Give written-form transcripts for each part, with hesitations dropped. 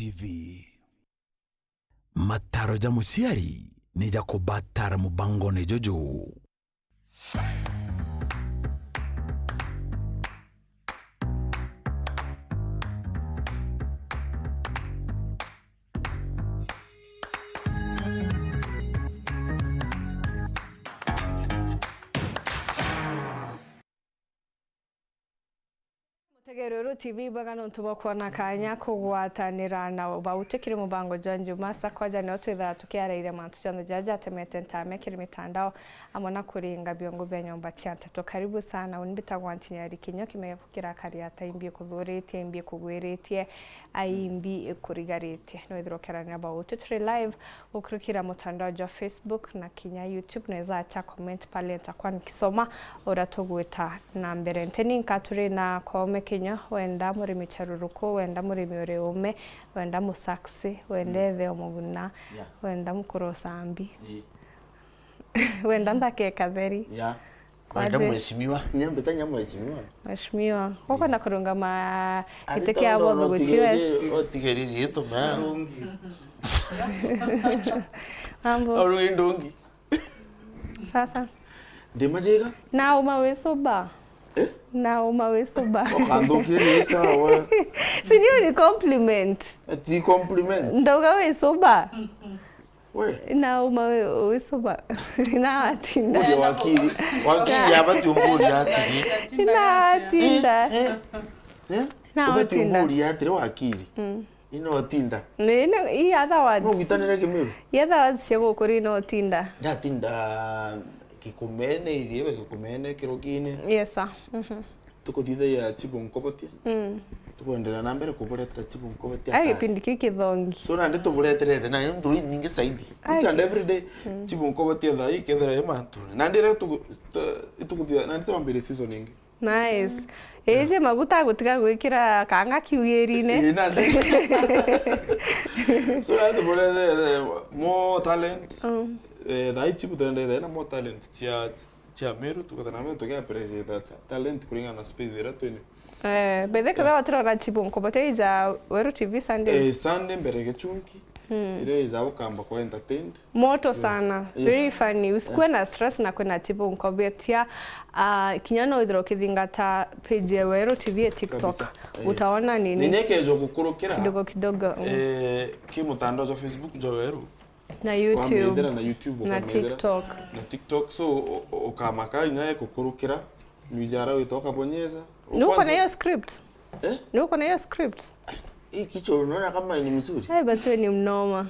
TV. Mataro ja musiari ni ja kubatara mubangone jojo. Tegerero TV bagano tubakona kanya kugwatanira na bautukire mubango jwa masa kwaja no twitha tukiaraire mantu chano jaja temete ntame kiri mitandao amona kuringa biongo bya nyomba cha tatu. Karibu sana unibitagwa ntinyari kinyo kimeyavukira karia taimbi kuthuritie imbi kugwiritie aimbi kurigaritie no ithirokerania bautu turi live ukurikira mutandao jwa Facebook na kinya YouTube. Naweza acha comment pale nitakuwa nikisoma ora tugwita na mbere nteni nkaturi na kome kinyo wenda murimi charuruko wenda murimi uri ume wenda musaksi wenda ethe omuguna wenda mukorosambi wenda nthake katheri wenda mheshimiwa nyambita nya mheshimiwa mheshimiwa ukwenda kurungama giti kia botho guti west otigeririe itume mambo orungi ndungi sasa ndi majega na uma wisuba na uma wisuba okanthukire nikawa si niyo ni compliment ti compliment ndauga wisuba we na uma wisuba na atinda uri wakiri wakiri abati umburi atiri na atinda Na ubati otinda. umburi atiri wakiri ino otinda ni i other words no gitanire kimiru i other words cia guku ri no tinda ndatinda kikumene iriwe kikumene kirukine yes sir mhm tukuthithaia chibunkobotia tukuendelea na mbere kuburetera chibunkobotia ai gipindi kiki kithongi so nandi tubureterete na nthu nyingi saidi each and every day chibunkobotia thaa ikethera imantu nandi rä itukuthia nandi twambire season ingi nice ije maguta gutiga gwikira kanga kiugiri-ini Ĩĩ, nandi so nandi tuburethere more talent thaa ichi buturendethe na more talent cia cia Meru tukatana Meru tuki appreciate talent kulingana na space ira twine. Eh, bethe kitha watirona chibunkobotia ija Weru TV Sundays. Sunday mbere gichunki ira iza gukamba kwa entertained Moto sana. Yes. Very funny. Usikuwe na stress na kwina chibunkobotia kinya no ithiro ukithingata page ya Weru TV ya TikTok. Kabisa. Utaona nini ninyekejo gukurukira kidogo kidogo ki mutandao jwa Facebook jwa Weru na YouTube wamethera na YouTube na ukamethera TikTok. Na TikTok so ukamaka inyaye kukurukira mwijara wito ukabonyeza. Ni uko na hiyo script? Eh? Ni uko na hiyo script? Hii kichwa unaona kama ni mzuri Ai basi we ni mnoma.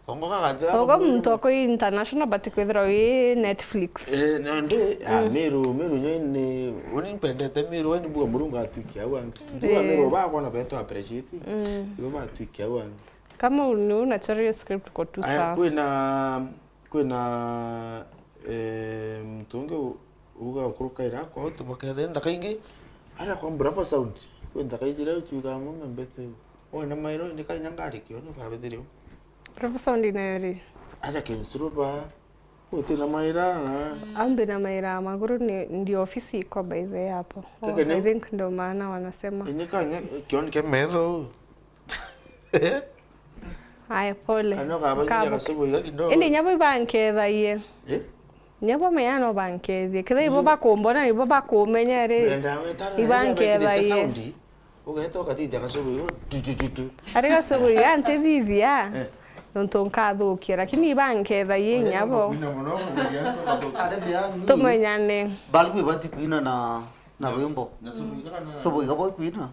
kongo kakathira Ogo muntu wako international but kwithirwa wi Netflix. Nandi Meru Meru nyoine unimpendete Meru weni buga murungu atuikia wangi nduga Meru bakona beto appreciate ibo batuikia wangi. Kama unachora hiyo script uko tu Aya sawa. Kwina mtungi uga kuruka kwa utubakethe ndakaingi ara kwa Bravo Sound kwenda kaijira uchuga mume mbete ona mairo ni kainya ngari kio no kabethirio. Bravo Sound inayari. Acha kinsuruba utina maira na Ambi na maira maguru ni ndio ofisi iko by the way hapo. Oh, Kaka ni- I think ndio maana wanasema. ni kanya kioni ke metho. Haya pole. Ano kaba Kabo. nginya kasubu kidogo. Indi nyabo ibankethaie. Eh? Nyabo menya no bankethie. Ketha ibo bakumbona ibo bakumenya ri. Enda wetara Ibankethaie. Saundi ugeta ukathithia kasubu igo tu tu tu tu. Ari gacugu yantethithia. Nontu nkathukia lakini ibankethaie nyabo. Tumenyane. Balgwe bati kuina na rwimbo sobo igabo kuina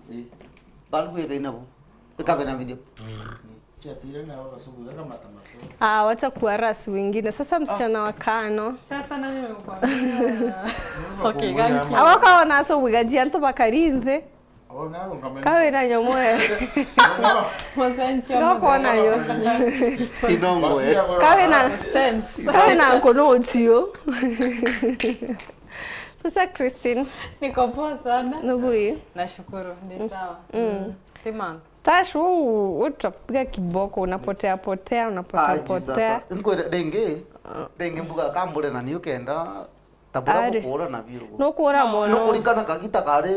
balgwe kaina bo ikabe na video. Ah, wacha kuarasi wengine. Sasa msichana wa kano. Sasa nani nimekuambia? Okay, ganki. Awakaona so wigajia nto bakarinthe. Kawe na nyomwe. Mosencho. Gakona yo. Inongo eh. Kawe na Sense. kawe na nkono otio. Sasa Christine, Niko poa sana. nubui. Nashukuru, ni sawa. Timan. Tash, wewe utapiga kiboko unapotea potea unapotea Aji potea. sasa nkwira denge denge mbuga kambure na niyo kenda tabura Ari. gukura na biru Nukura mono. nukurikana kagita kari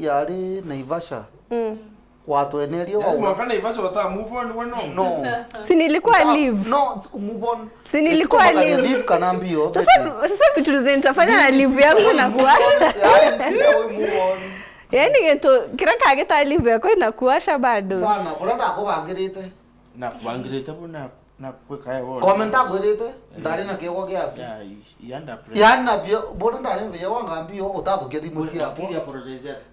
yari Naivasha. Watwenerio wa mwaka Naivasha wata move on we no. No. Si nilikuwa leave. No, siku move on. Si nilikuwa leave. Leave kana mbio. Sasa vitu zenye nitafanya na leave yangu na kuacha. Yaani sitawahi move on. Yaani gento kira kageta leave yako inakuasha bado. Sana, bora ndakubangirite. Nakubangirite buna nakweka wona. Comment akwirite ndari na kiego giaku. Ya yanda pre. Yana bio bora ndari mbio wangambio utathukia thimu ciakwa.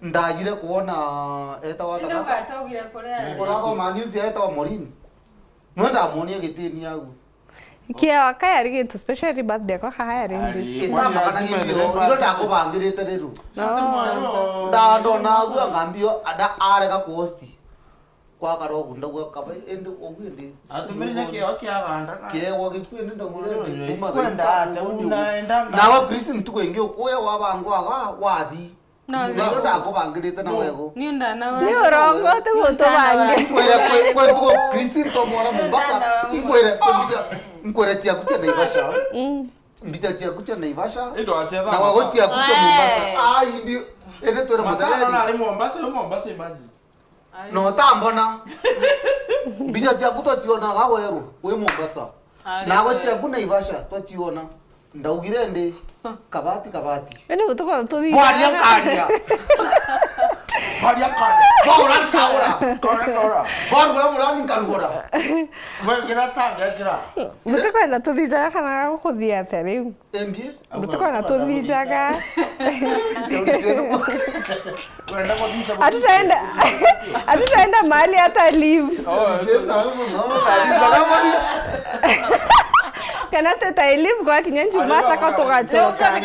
Ndajire kuona etagwo Ndio gatogire kuria. Urathoma news ya etagwo Morin. No ndamuonia gitini yagu. Kia wakaya gintu especially birthday kwa haya ringi. Itamakana mbio iro ndakubangirite riru. Ndandona agua ngambio ada arega kuhosti. Kwa karogu ndagwa kaba ende ogwende Atumire kio kia ganda. Kiewa gikwende ndagure kuma kwenda ate unaenda nawe Christine tukwenge ukuya wabangwa aga wathi. No, no ndakubangirite na wego. Ni ndana. Ni urongo tugutubange. Nkwere kwe tuko Christine tomora Mombasa. Nkwere nkwere chia kucha Naivasha. Mbita chia kucha Naivasha. Ndo acheza. Na wago chia kucha Mombasa. Ah imbi ene twere mutari. Na ari Mombasa, yo Mombasa imagine. No tambona. Mbita chia kutwachiona gaweru we Mombasa. Nago chia ku Naivasha twachiona. Ndaugire ndi kabati kabati. Ene utuko tuthi. Kwaria nkaria. Kwaria nkaria. Kwaura nkaura. Kwaura nkaura. Kwarugura murani nkarugura. We kira tanga kira. Mutukwenda tuthijaga kana gukuthia atia riu? Embie? Mutukwenda tuthijaga. Kwenda kuthija. Hatutaenda. Hatutaenda mahali hata leave. Kana teta leave kwa kinyanju masa kwa tugachoka.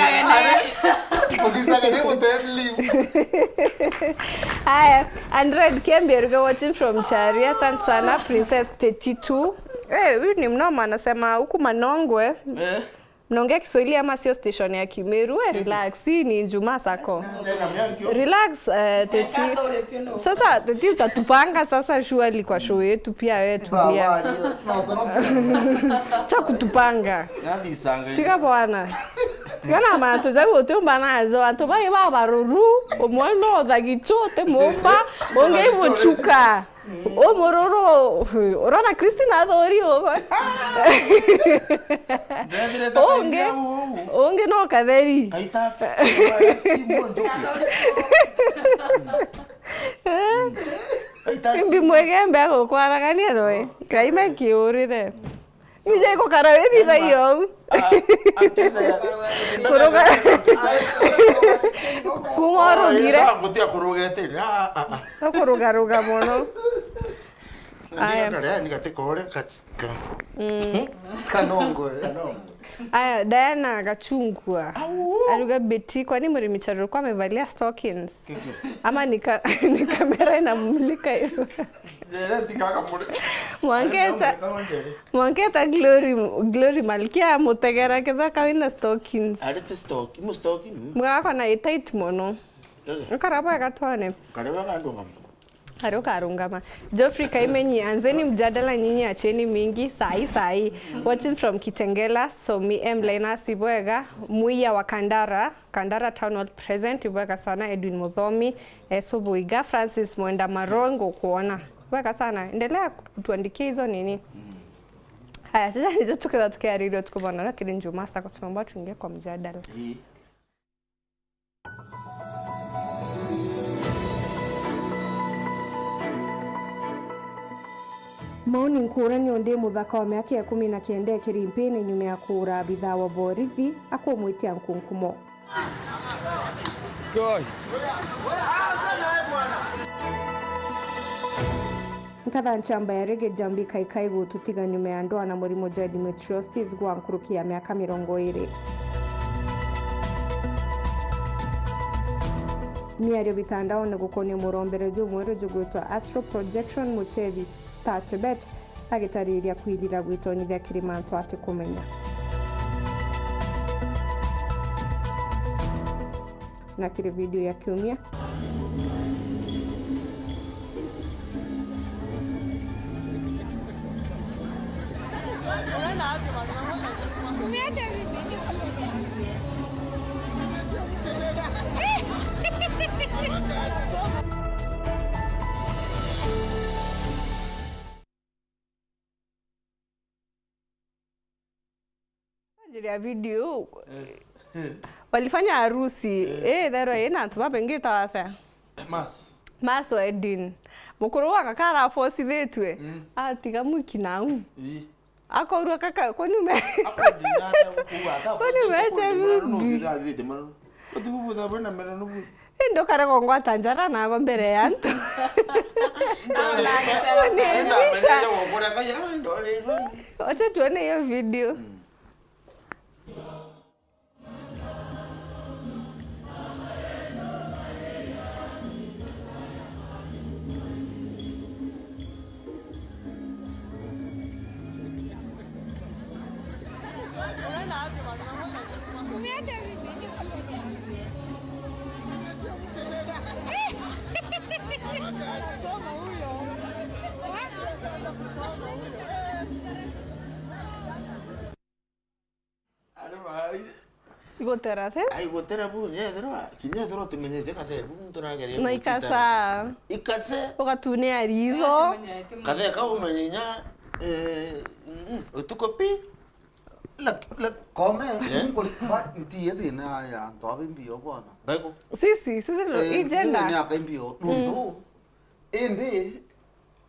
Haya, Andred Kembe watching from Charia. Asante sana Princess 32. Eh, huyu ni mnoma anasema huku Manongwe. Mnaongea Kiswahili ama sio station ya Kimeru? Relax, hii ni Ijumaa Sako. Relax Teti. Sasa Teti utatupanga sasa surely kwa show yetu pia wewe tulia. Cha kutupanga. Tika bwana. Kana bantu jabu utumba nazo antu bai ba baruru omwana thagicho te momba onge muchuka. O mororo urona Christina athori ugo. Onge onge no katheri. Imbi mwegembe agukwaragania noe kaime kiurire. Nije gukara withitha iyo. Kuruga. Kuma rugire. Gutia kurugete. Kurugaruga muno. Aya. Nigatekore Kanongo. Aya, Diana Gachungwa. Aruga Betty, kwani murimi Charuru kwa amevalia stockings? Ama ni kamera inamulika hivyo. Mwanketa. Mwanketa Glory Glory Malkia mutegera kethaka wina stockings. Arete stock, mu stocking. Mugakwa na tight muno. Nkaraba gatone. Kareba kandungama. Haruka arungama. Geoffrey Kaimenyi, anzeni mjadala nyinyi acheni mingi sai sai. Watching from Kitengela, so mi M Lena Sibwega, Muia wa Kandara, Kandara Town Hall present, Ibwega sana Edwin Muthomi, Sobuiga Francis Mwenda Marongo kuona. Ibwega sana. Endelea kutuandikia hizo nini. Haya, sasa nizo tukiwa tukiariri tukubona lakini Njuma sasa tunaomba tuingie kwa mjadala. Maoni nkurani onde muthaka wa miaka ya 19 kirimpini nyuma ya kura bithaa wa borithi akumwitia nkunkumo. Nkatha nchamba ya rege jambi kaikai gututiga nyuma ya ndoa na murimo jwa endometriosis gwa nkuruki ya miaka 20. Miario mitandaoni gukonia murombere jumweru jugwitwa Astro Projection Muchevi Tachebet agitariria kwithira gwitonyithia kirimanto ati kumenya. Na kiri video ya kiumia. Ya video walifanya harusi thero ina antu babaingi tawasa Mas. Mass wedding mukuru wa kaka arabocithĩtue atiga mwiki nau akorwo kaka kwani ume kwani umeche ndukarego ngwata njara nago mbere ya antu wacha tuone hiyo video. Gotera the? Ai gotera bu nyethero kinyethero tumenyete kathe bu muntu nageria. Na ikasa. Ikase. Ugatune ritho. Kathe ka umenyenya utuko pi. La come ba ntie thina ya antu abimbio bwana. Ngaiko. Sisi sisi ndo igenda. Ni akaimbio nundu indi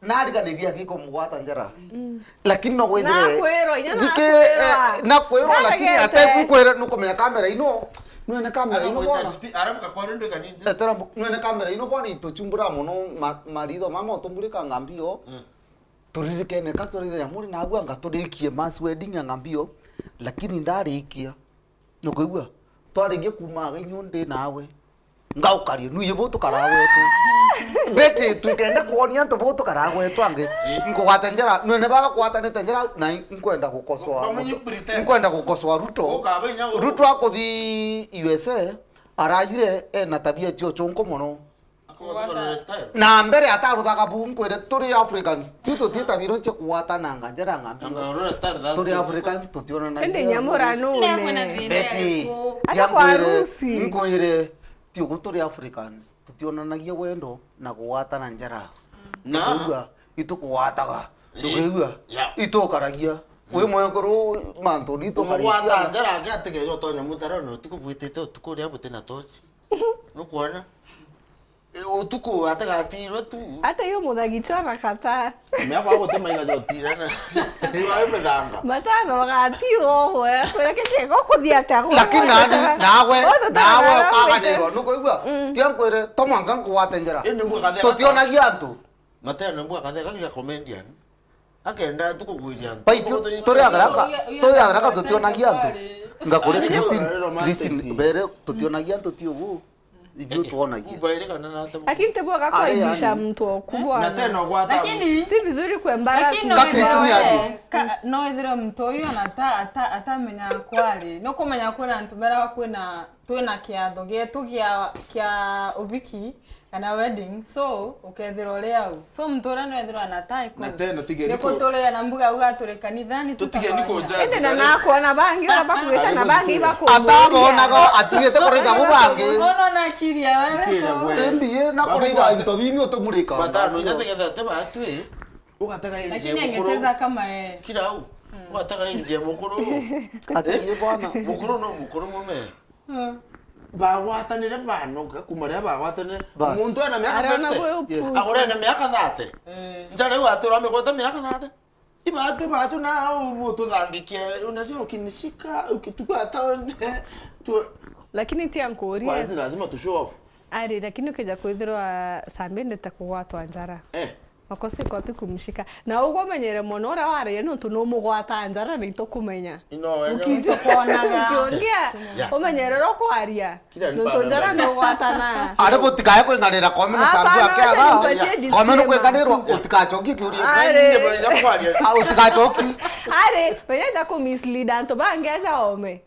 nariganiria giko mugwata njara lakini no gwethire Nakwirwo, inya nakwirwa. nakwirwo lakini ategukwira nukumenya kamera ino nwene kamera ino bwana Arafu kakware ndo kanini. etera nwene kamera ino bwana ituchumbura muno maritho mama utumburika ngambio turirikene ka turithenya muri nagua ngaturikie mass wedding ya ngambio lakini ndarikia nukuigua twarigie kuma inyu ndi nawe ngaukarie nuye bo tukaragwetu beti tukende kuonia ntu bo tukaragwetu angi nkugwata njara nwene baba kwatanite njara na nkwenda gukosoa nkwenda gukosoa Ruto Ruto akuthi USA arajire ena tabia tio chonko muno na mbere ataruthaga bu nkwire turi Africans tu tutie tabiro cia kugwatananga njara ng'ambio turi Africans tutionanagia Ende nyamura nune. Beti Hata kwa harusi. nkwire tiugu turi Africans tutionanagia wendo na kugwatana njara na itukugwataga tukaigua itukaragia wi mwekuru mantu ni Kumugwata njara ngiatige utonya mutaro no utuku bwitite utuku uria bute na tochi nukuona utuku atagatirwo tu Hata hiyo muthagicho anakataa. miakwa gutema igacotirana iwae mithanga Matano magatirwo ũguo kwĩra kĩkĩ gũkũthiĩ atĩa lakini nani nawe nawe ukaganirwo nukuigua tia nkwire to mwanka nkugwate njara tutionagia antu mateno mbwa katheka gya comedian akenda tukugwiria bai turi atharaka turi atharaka tutionagia antu ngakuri Christine Christine mbere tutionagia antu ti ugu ithuĩ tuonagia Lakini tebwa kakwaibisha mtu wakubwa. Na tena gwata. Lakini si vizuri kuembarrass. Lakini Ka Christine ari. No ethira mtu uyu ona ata atamenya kwari. No kumenya kwina antu meraga kwina twina kiatho gietu gia kia ubiki kana wedding so ukethira uri au so mtu uria no ethira ana Na tena tige niko turia na mbuga uga turi kanithani tutige niko judge. Ende na nakuona bangi ora bakuita na bangi baku. Atabonaga atigite kuritha bubangi. Ono na kiria wele. Embiye na kuritha into bimi utumurika. Matano inategetha te batwe. Ugatega inje Lakini angecheza kama yeye. Kirau. Ugatega inje mukuru. Atiye bwana. Mukuru no mukuru mume. Bagwatanire banoga kuma ria bagwatanire muntu ena miaka 50 agore ena miaka 30 njare watura migwata miaka 30 ibatu batu na ututhangikie unajua ukinishika ukituka town tu lakini tia nkuurie kwa hizi lazima tu show off ari lakini ukija kwithirwa sambi ndete kugwatwa njara makosa iko wapi kumshika na uguo menyere muno uria waragia nontu numugwata njara ni itukumenya ukiongea umenyere uria ukwaria nontu njara nugwatana ari gutikae kwinganira kome na sambi ake aga kome nukwiganirwo utikacokie kiuria utikacokie ari menya ja ku mislead antu bangi aja ome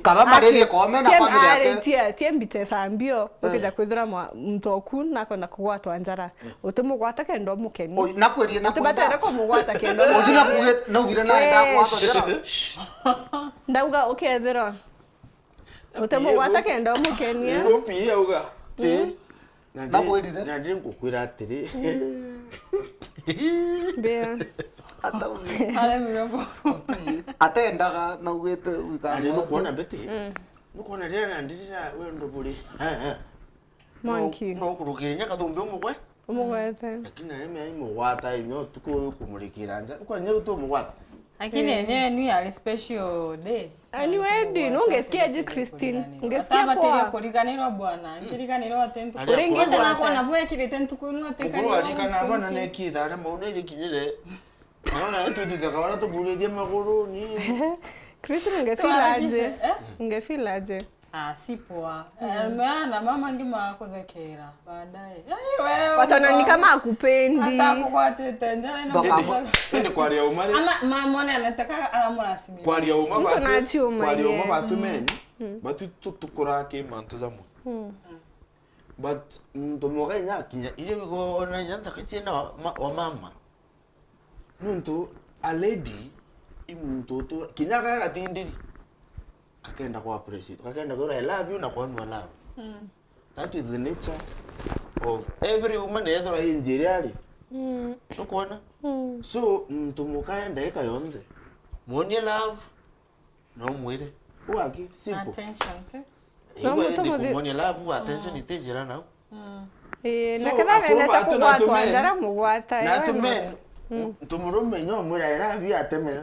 kaba maririe kome na family yake tie tie mbite sambio ukija kwithira mtu oku nakwenda kugwatwa njara utimugwata kenda umukenie nakwirie utibatere kumugwata kenda uju nakuge naugire naenda kugwatwa njara ndauga ukethirwa utimugwata kenda umukenie Upi auga nakwirire na ndi ngukwira atiri mbia Ata Aremirwo bobo. Atendaga na ugite Ari nukuona bete. Nukuona rira na ndirira wendo buri. Monkey. No kurukira nyakathumbi umugwe. Umugwete. Lakini neme imugwata inyo tuko kumurikira nja. Uko nyo tu mugwata. Lakini yenyewe ni ali special day. Ni wedding, ungesikia je Christine? Ungesikia poa. Kuriganirwa bwana, nkiriganirwa atentu. Aria Uringi Acha nako na bwekirite ntukunwa Mukuru arikana abana nekitha aria mauna irikinyire. Naona tutitaka wala tuburirie maguru ni. Christine ungefeel aje? Ungefeel aje? Ah, si poa. Meana mama ngima kuthekera baadaye. Wewe. Wataona ni kama akupendi. Hata kukwatete njara ina. Ende kwaria umari. Ama mama one anataka alamurasimia. Kwaria uma Mtu anachiuma kwaria uma ye. batu meni. Batu tutukura ke mantu zamu. But ntomoka nya kinya ile go na nyanta kichena wa mama. Nuntu a lady imuntu kinya ka katindiri. Kakenda kwa appreciate. Kakenda kwa I love you na kwa nwa love. That is the nature of every woman ethora injiri ari. Nukuona? So ntomoka enda yonthe. Muonie love no mwire. Waki simple. Attention. No, Igwe mutu ndi muthi- kumuonia love attention itejera nau. Na So, ketha akuru wendete batu na kugwatwa tumeni. njara mugwata. Na tumen tumurume nyo mwira I love you ateme.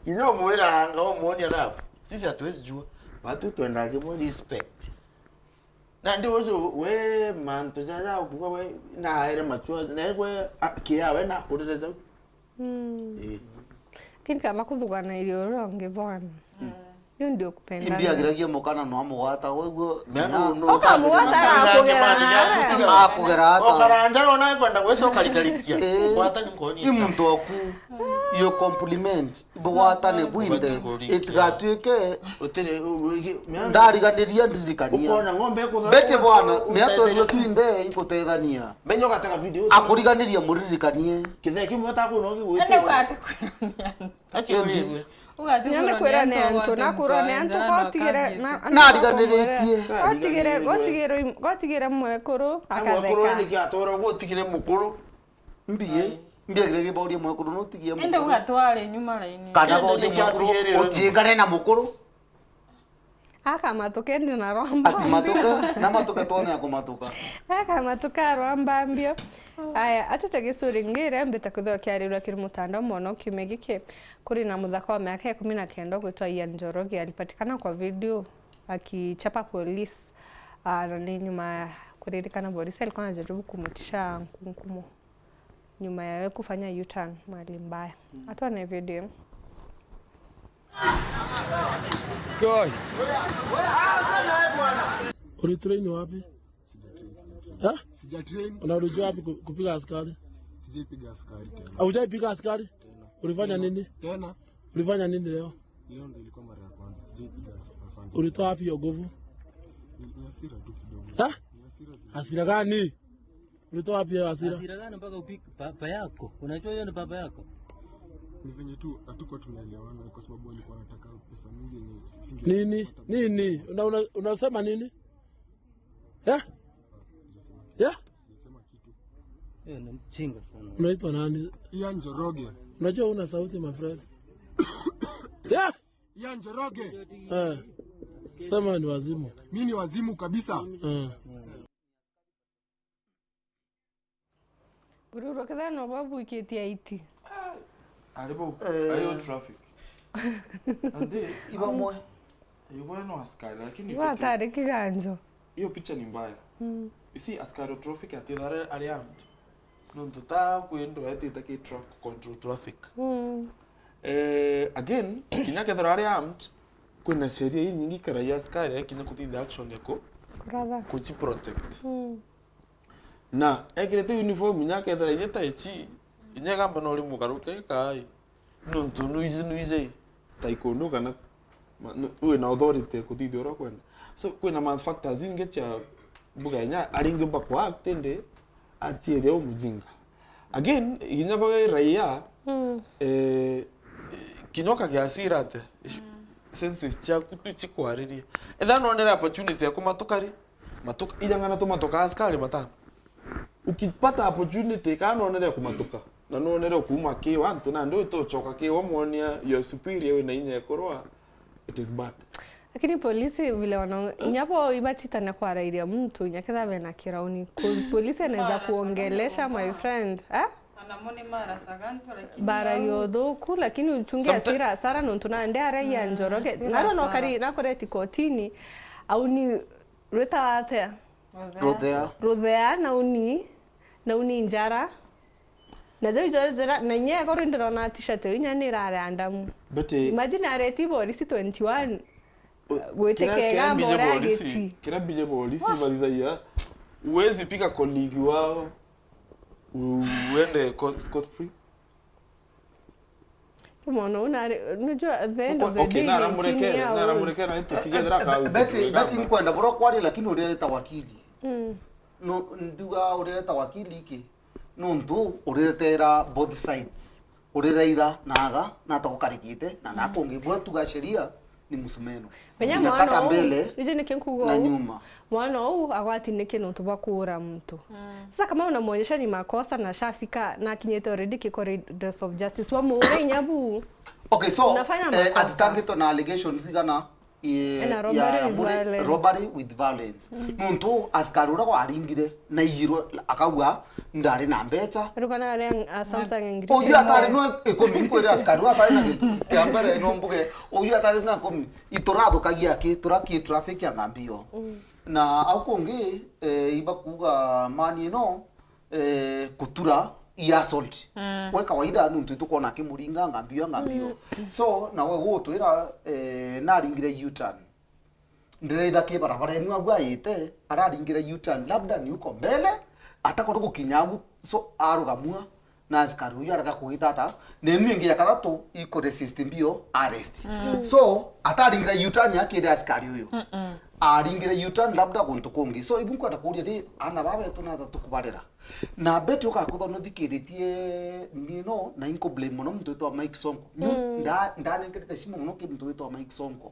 Inyo mwira anga umuonia love. Sisi hatuwezi jua. Watu twendage mo respect. Na ndi wozo we manto jaja kuwa we na ere machua na we kia we na kurire za. Lakini kama kuthugana irio ronge bwana. Hiyo ndio kupendana. imbiagiragia mukana no amugwata weguo Ukamugwata akugera. akugera ata Okaranja rona kwenda gwetwo karikarikia. Gwata ni ngoni. I muntu waku iyo compliment bugwatane bwinde itigatuike Utere ndariganiria ndirikania ukona ng'ombe ekuthora. bete bwana miatwario twinde ikutethania Menyo gatega video. akuriganiria muririkanie Kithe kimwe takuno Ende gigwite. ugate kwirania. Akirwe. Ugate Nyone kwira ni antu na kurwo ni antu gotigire Nariganĩrĩtie. gotigire gotigire gotigire mwekuru Mwekuru akatheka. ni kiatoro gutigire mukuru. mbie mbiagiragia baurie mwekuru nutigie Ende ugatware nyuma raini. kana baurie mwekuru utiingane na mukuru Akamatuka ndi na rwamba. ati matuka na matuka tuone akumatuka Akamatuka rwamba mbio. Aya atete gĩcũrĩ ngĩre mbĩte kwithwo kĩarĩrwo kĩrĩ mũtandao mũno kiumia gĩkĩ kũrĩ na mũthako wa miaka 19 gwĩtwo Ian Njoroge alipatikana kwa video akichapa polisi na ni nyuma kuririkana polisi alikuwa anajaribu kumutisha nkunkumo nyuma ya yeye kufanya U-turn mahali mbaya. Hata video. Ulitrain wapi? Eh? Na ulijua wapi kupiga askari? Sijaipiga askari tena. Hujaipiga askari? Ulifanya nini? Tena Ulifanya nini leo? leo ndo ilikuwa mara ya kwanza sijaipiga afande. Ulitoa wapi hiyo nguvu? Ni hasira tu kidogo. Eh? Hasira gani? Ulitoa wapi hiyo hasira? Hasira gani mpaka upike baba yako? Unajua hiyo ni baba yako. Ni venye tu hatukuwa tunaelewana kwa sababu alikuwa anataka pesa mingi yenye singe Nini? Nini? Unasema nini? Eh? Eh? sema kitu. Hiyo ni mjinga sana. Unaitwa nani? Ian Njoroge. Unajua una sauti my friend. Eh? Ian Njoroge. Eh. Sema ni wazimu. Mimi ni wazimu kabisa. Eh. Bururo ketha no babuikitie iti. Aribo ayo traffic. Ande ibamwe yuko no askari lakini Iwa kiganjo. hiyo picha ni mbaya. You see askari wa traffic ati thare ari armed. No ntuta kwendo ati take truck control traffic. Again kinya kethera ari armed kwina sheria hii nyingi karaia askari kinya kutinda action yako Kuratha. kuchi protect. Na ekirete uniform nya kethera ijeta ichi inya gamba no ri mugaruke kai. No ntu nuize taekwondo kana uwe na authority kuthithia uria kwenda. So kwina ma factors ingi cha mbuga nya aringi ba kwa act ende achiere omujinga. Again inya kwa raia kinyoka gya hasira ate senses chaku tu chikwaririe etha no nere opportunity ya kumatuka ri matuka ijangana tumatuka askari matano ukipata opportunity kana no nere kumatuka Na nuonere kuma ki wantu na ndio tochoka ki wamuonia your superior wina inya korwa it is bad. Lakini polisi vile wana nyapo ibatita na kwarairia mtu nyaketha bena kirauni polisi anaweza kuongelesha my friend eh anamoni mara saganto lakini bara yothuku lakini uchunge hasira hasara nontu na ndi araia Njoroge naro no kari nakoreti kotini au ni rweta atia ruthea na uni njara na zai jora na nye koro ndirona t-shirt inya ni rara andamu imagine areti polisi 21 gwitekega mbora giti kira bije polisi balithaia uwezi pika colleague wao uende scot free. Mwana unajua the end of the day naramureke na tusigethera ka beti nkwenda bro kwari lakini ureta wakili no nduga ureta wakili iki nontu uretera both sides urereira naga na takukarikite na nakungi bura tuga sheria ni musumeno mwana mbele na nyuma mwana huu agwati niki nontu bakura mtu. Sasa kama unamuonyesha ni makosa na shafika na kinyete already kiko redress of justice wa muure nyabu. Okay, so atitangito na allegations igana ya robbery with violence. Muntu askari ura kwaringire na iyirwo akauga ndari na mbeca rukana ari Samsung ngiri uyu atari no ikumi nkwira askari atari na gitu kia mbere no mbuge uyu atari na ikumi iturathukagia ki turaki traffic ya ngambio na au kungi ibakuga mani no kutura i assault we kawaida nuntu tukona kimuringa ngambio so na we gutwira naringire U-turn ndireitha ki barabara enu agwa ite araringire U-turn labda ni uko mbele atakorwo gukinyagu so arugamua na askari uyu araga kugitata nenu ingi ya kathatu iko resist mbio arrest. So ataringire U-turn yakire askari uyu aringire U-turn labda guntu kungi so ibunkwenda kuria ri ana babetu na tukubarira na beti ukakutha no thikiritie nino na inko blame muno mtu witwa Mike Sonko ndanengerete cimu muno ki mtu witwa Mike Sonko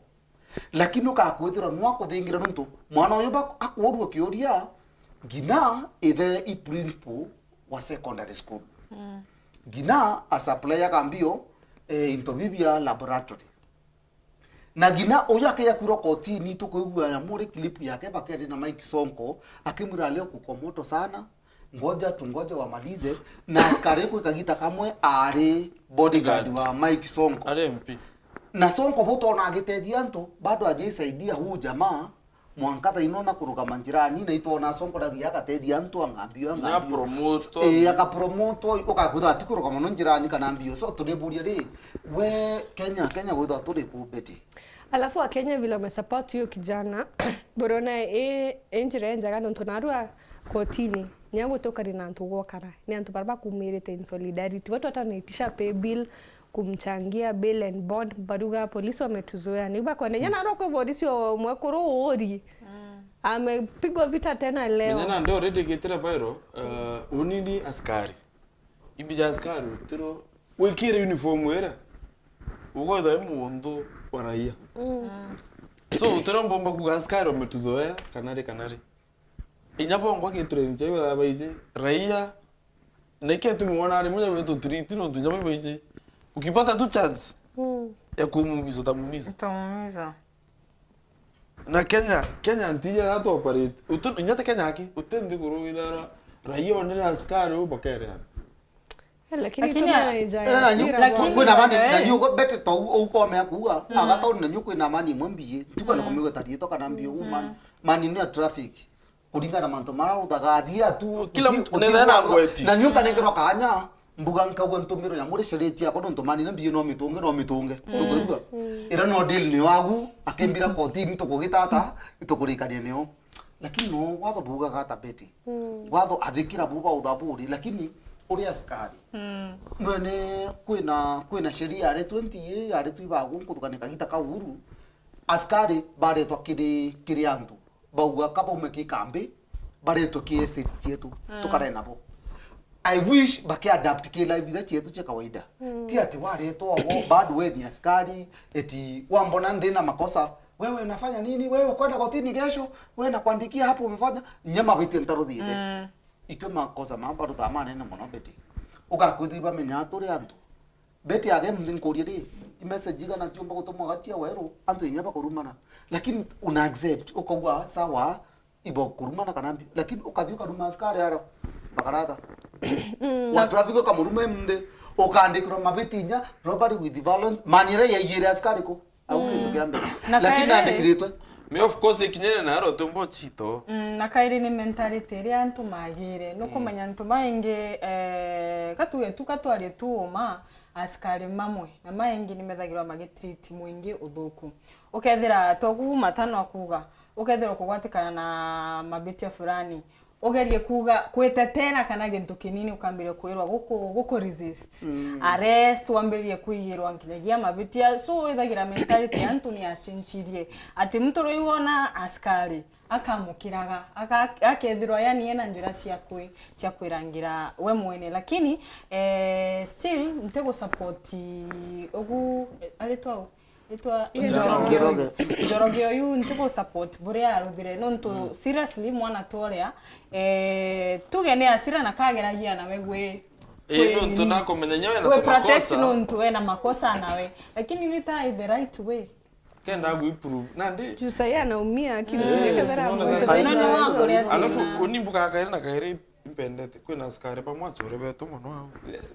lakini ukakwithira no akuthingira nuntu mwana uyu akurwo kiuria ngina ithe i principal wa secondary school ngina a supplier kambio into bibia laboratory na gina uyu akiyakwirwo kotini tukuigua nyamuri clip yake bakeri na Mike Sonko akimwira leo kuko moto sana ngoja tungoje wamalize na askari kwikagita kamwe ari bodyguard wa Mike Sonko ari MP na Sonko boto na agiteithia antu bado ajisaidia huu jamaa mwankatha inona kurugama njirani na itona Sonko rathia agateithia antu angambio na promote akapromote ukakwitha ati kurugama no njirani kana mbio so turiburia ri we Kenya gwitha turi ku beti. Alafu wa Kenya vile wamesupport hiyo kijana borona enjira enjaga nontu narua kotini nyango tokari na antu gwokara ni antu baraba kumirite in solidarity watu hata wanaitisha pay bill kumchangia bail and bond baruga polisi wametuzoea ni ba kwa nyana roko polisi mwekuru ori amepigwa vita tena leo nyana ndio already getera viral unini askari imbija askari utiro wikire uniform era ugoitha mundu wa raia so utiro mbomba kuga askari wametuzoea kanari inyabongwa kitreni chaiwa baije raia neke tumuona ari moja wetu triti no tunyaba baije ukipata tu chance ya kumuumiza utamuumiza utamuumiza na Kenya ntija that operate utun inyata Kenya aki utendi kuruithara raia onere askari ubakere lakini tuna kwina mani na nyugo bete to ukome akuga agatauni na nyugo kwina mani imwe mbie ntikwana kumigwe tariito kana mbio uma mani ni traffic kuringana manto mararuthaga athia tu kila mtu nethena ngweti na nyuka nengerwa kanya mbuga nkagwa ntumiro nyamuri ceretie akwa nontu mani na mbio no mitunge nukuigua ira no deal ni wagu akimbira kotini tukugitata tukurikania nio lakini no watho bugaga ata beti watho athikira buba uthaburi lakini uri askari mwene kwina sheria ari 20 ari tuibagu nkuthukanika gita kauru askari baretwa kiri antu bauga kaba ki kambi baretwa ki estate cietu tukare nabo I wish baki adapt ki life ira cietu cia kawaida ti ati waretwa wo bad we ni askari eti wambona ndina makosa wewe unafanya nini wewe kwenda kotini kesho wewe nakuandikia hapo umefanya nyama bitie ntaruthiite ikyo makosa mamba ruthamanene muno beti Ugakwithira bamenya turi antu beti age mndi nkurie ri message igana tiumba gutumwa gatia weru antu inya bakurumana, lakini una accept ukauga sawa ibo kurumana kana mbi, lakini ukathi ukaruma askari ara bakarata wa traffic ukamuruma mndi ukandikirwa mabiti inya robbery with violence manire yaiyire askari ko au kintu kia mbere, lakini andikiritwe. Me of course ikinyene na ro tumbo chito. Na kairi ni mentality ria antu magire no kumenya antu maingi katuge tu katwarie tu uma askari mamwe na maingi ni methagirwa magitreat mwingi uthuku ukethira togu matano akuga ukethira kugwatikana na mabitia fulani ugerie kuga kwitetera kana gintu kinini ukambire kwirwa guku resist arrest wambirie kuigirwa nginyagia mabitia. So ithagira mentality antu ni acenjirie ati mtu ruiwona askari akamukiraga akethirwa yani ena njira cia kwirangira we mwene, lakini still ntego support ugu aritwa itwa Njoroge oyu ntego support buria aruthire nontu seriously mwana toria tuge ni asira na kageragia nawe gwe nontu nakomenya nyawe na we protect nontu ena makosa nawe, lakini ni ta the right way kenda guiprove nandi jusa anaumia kintu kethera. Alafu unimbuka kaire na kaire impendete kwina askari pamwachore beto mono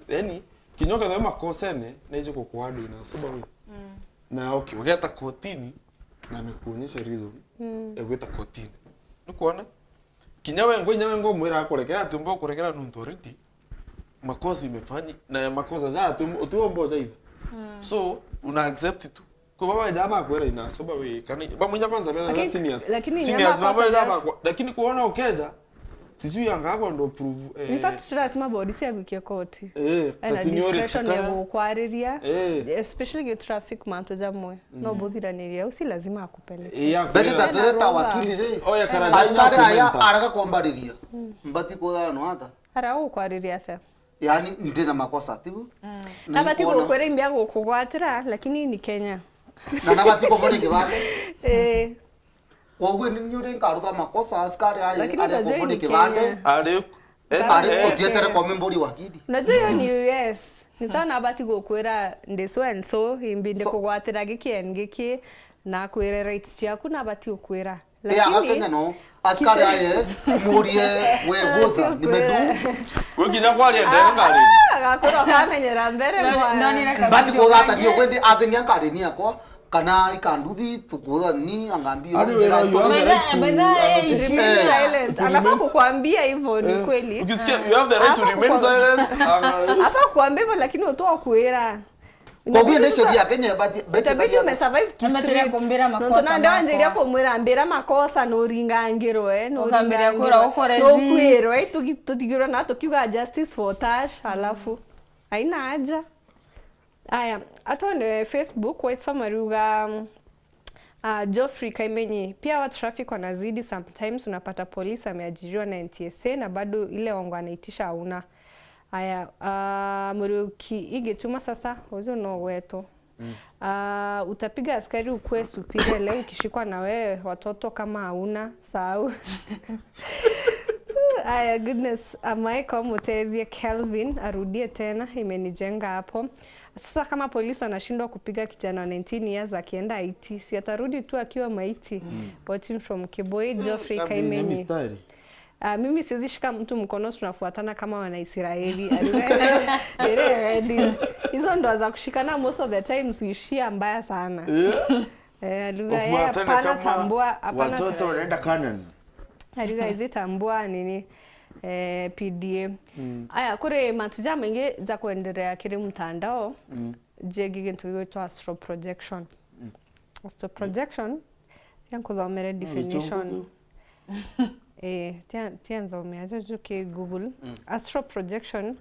yani kinyoka the makosa ne neje kukwadu na sababu na okay ugeta kotini na amekuonyesha reason egweta kotini nikuona kinya wengo mwira akorekera tumbo kurekera nuntu already makosa imefanyi na makosa za tumbo tuombo zaidi so una accept tu kwa baba jamaa kwera ina soba we kani ba mwenye kwanza beza seniors seniors baba jamaa, lakini kuona ukeza sijui yanga yako ndo prove. In fact lazima body si agukie koti ta seniority ya gukwariria especially ge traffic manto jamwe no buthiraniria usi lazima akupeleke beti tatureta wakili ri askari aya araga kuambariria mbati kuthana no hata ara gukwariria ata yani ndina makosa tigu na bati gukwera imbia gukugwatira, lakini ni Kenya na nabati komori kibande koguo ni nyure nkarutha makosa askari aye ari komori kibande ari ari utietere kwa membori wakili. Unajua hiyo ni yes ni sana bati gukwira ndi so and so imbinde kugwatira giki and giki na kwira rights ciaku na bati gukwira, lakini Kenya no askari aye murie we goza ni medu we kinya kwaria ndere ngari agakora kamenyera mbere mwana bati kuthata nio kwendi athengia ngari ni akwa kana ikanduthi tukutha ni angambio njira silent alafu kukwambia hivyo ni kweli. Ukisikia you have the right to remain silent afa kuambia hivyo, lakini utoa kuira koguo ni sheria Kenya bati beti umesurvive kimatire kumbira makosa no ndo anjeria kumwira mbira makosa no ringangirwe no ukambira kura ukore no kwirwe tutigirwa na tukiuga justice for Tash alafu haina haja. Aya, atone Facebook White Maruga Geoffrey Kaimenyi pia wa traffic wanazidi sometimes, unapata polisi ameajiriwa na NTSA na bado ile ongo anaitisha hauna. Aya, Muruki igetuma sasa uzo no weto. Utapiga askari ukue supire leo ukishikwa na wewe watoto kama hauna sahau. Aya, goodness, Michael Mutevia Kelvin arudie tena imenijenga hapo. Sasa kama polisi anashindwa kupiga kijana wa 19 years akienda IT, si atarudi tu akiwa maiti. Watching from Kiboi, Geoffrey Kaimenyi. Mimi siwezi shika mtu mkono, tunafuatana kama wana Israeli. Hizo ndo za kushikana most of the time uishia mbaya sana. Hapana tambua, hapana watoto wanaenda Canaan. Aliga hizi tambua nini PDA. Aya kuri matuja mengi za kuendelea kiri mtandao. Jegi kintu gitwa astral projection. Astral projection yankuthomere definition. Tianthomea jojuke Google. Astral projection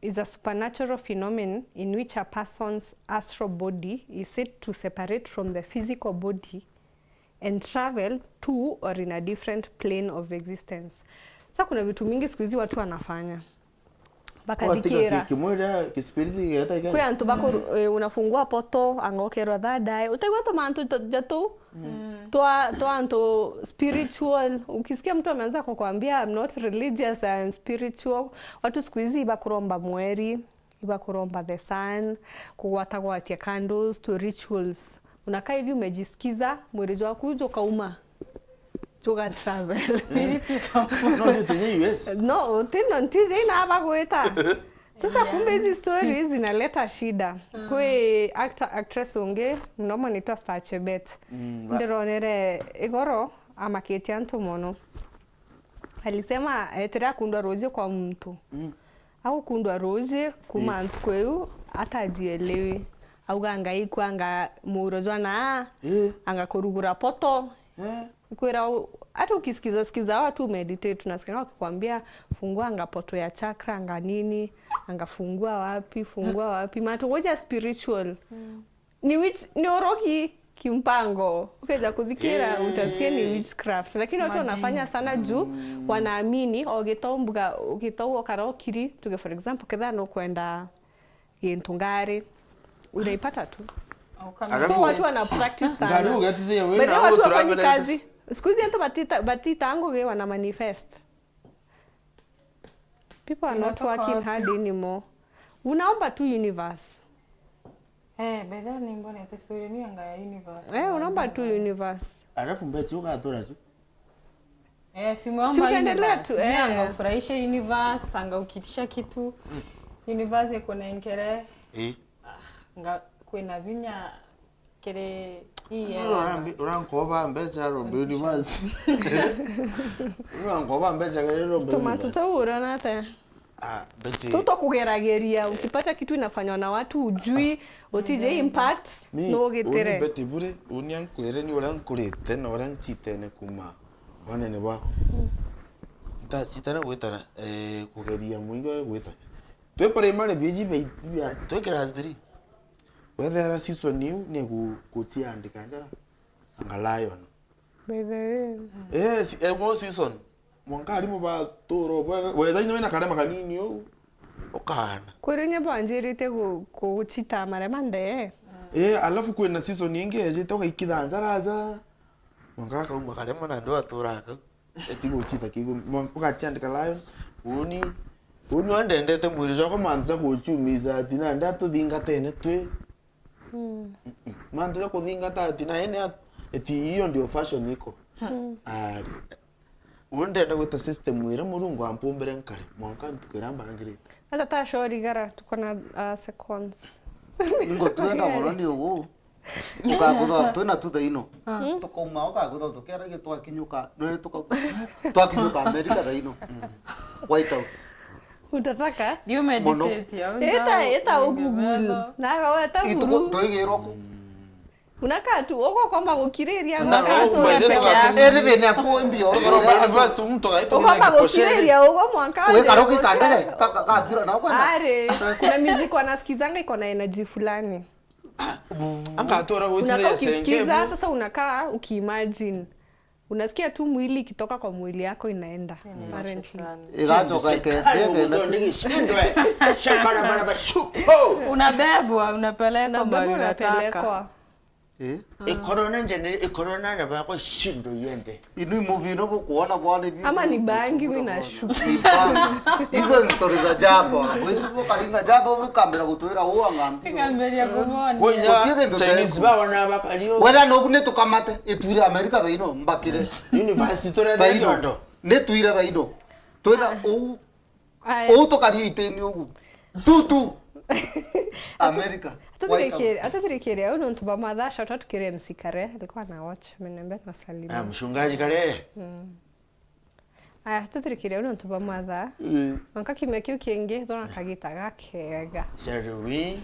is a supernatural phenomenon in which a person's astral body is said to separate from the physical body and travel to or in a different plane of existence. Sasa kuna vitu mingi siku hizi watu wanafanya. Bakathikira. Kimwira kispiriti geta Kwi antu bako unafungua poto angokerwa thadae utaigua tumantu jatu twa antu spiritual. Ukisikia mtu ameanza kukwambia I'm not religious and spiritual, watu siku hizi bakuromba mweri, ibakuromba the sun, kugwatagwatia candles to rituals. Unakaa hivi umejisikiza mweri waku ujo kauma juga travel Spirit No ndio US. No, tino ntije ina abagweta. Sasa kumbe hizi stories zinaleta shida. Kwi actor actress ungi mnomo nitwa Star Chebet. Ndironere igoro amaketia antu mono. Alisema etera kundwa roje kwa mtu. Au kundwa roje kuma antu kweu atajielewi. Auga ngai kwanga murozwa na anga kurugura poto. Kwera hata ukisikiza sikiza watu meditate tunasikia wakikwambia fungua anga poto ya chakra anga nini anga fungua wapi matu ngoja spiritual. Ni which ni oroki kimpango ukaweza kuthikira utasikia ni witchcraft, lakini watu wanafanya sana juu wanaamini ogitombuga ukitowo karokiri tuge for example kedha no kwenda gintungari unaipata tu. So watu wana practice sana. Ngari ugatithia wewe na watu wafanyi kazi. Siku hizi hata batita ango wana manifest. People are not working hard anymore. Unaomba tu universe. Bedha ni mbona ite story ni anga ya universe. Unaomba tu universe. Alafu mbechi ugatora tu. Si muomba universe. Tu, anga ufurahishe universe, anga ukitisha kitu. Universe iko na enkere. Nga kwina vinya kere iye. Urankoba mbecha rombe universe. Urankoba mbecha kere rombe. Tomato tutaurana te. Beti. Tutokugerageria ukipata kitu inafanywa na watu ujui utije impact no getere. Ni beti bure unyankwere ni urankurite na uranchitene kuma wanene bwako. Nta chitana gwetana kugeria muingo gwetana. Twe primary biji bia twe class 3. Whether season new ni kuchiandika njara anga lion. By the way. Mo season Mwankarimu ba toro weza ino ina karema kanini yo okana. Kweri nyebo anjirite kuchita marema nde. Alafu kwena season ingi ejite okikitha njara aja. Mwankaka uma karema na ndo aturaka. Etigo chita kigo ukachiandika lion uni uni wandendete mwiri jwako manza kuchumiza ati na ndatuthinga tene twe. Manza kuthinga ta ati na ene eti hiyo ndio fashion iko. Ari. Wondenda gweta system ira murungu ampumbere nkare mwanka ntukiramba ngirite. Hata ta shori gara tuko na seconds. Ngo twenda mono ni ugu. Ukagutha twina tu thaino. Tukauma ukagutha tukiaragia twakinyuka nore twakinyuka America thaino. White House. Utataka? You meditate ya. Eta Google. Na wewe ta Google. Tuigirwo ku. Unakaa tu uko kwamba gukiriria eri thina ku mbio ukwamba gukiriria ugo mwanka we karoki kandege kakura na ukwenda are kuna music wanasikizanga iko na energy fulani anga tora wetu ukisikiza sasa unakaa ukiimagine unasikia tu mwili ikitoka kwa mwili yako inaenda apparently igachoka ikende shakara baraba shu unabebwa unapelekwa mahali unataka. Ikorona njene ikorona na bako shindo yende. Inu movie no kuona bwana hivi. Ama ni bangi mimi nashuka. Hizo stories za jabo. Wewe kalinga jabo ukambira gutwira uwa ngambi. Ngamberia kumona. Konya Chinese bawana bakalio. Wala no kune tukamate itwira America thaino mbakire. University tora thaino. Ne tuira thaino. Twina u u tukario iteni ugu. Tutu. America. Atathirikiria au nontu ba mathasha tutatukire MC Kare alikuwa na watch ameniambia tunasalimia. Mchungaji Kare. Aya tutathirikiria au nontu ba matha. Mwanka kimya kiu kingi thona kagita gakega. Shall we?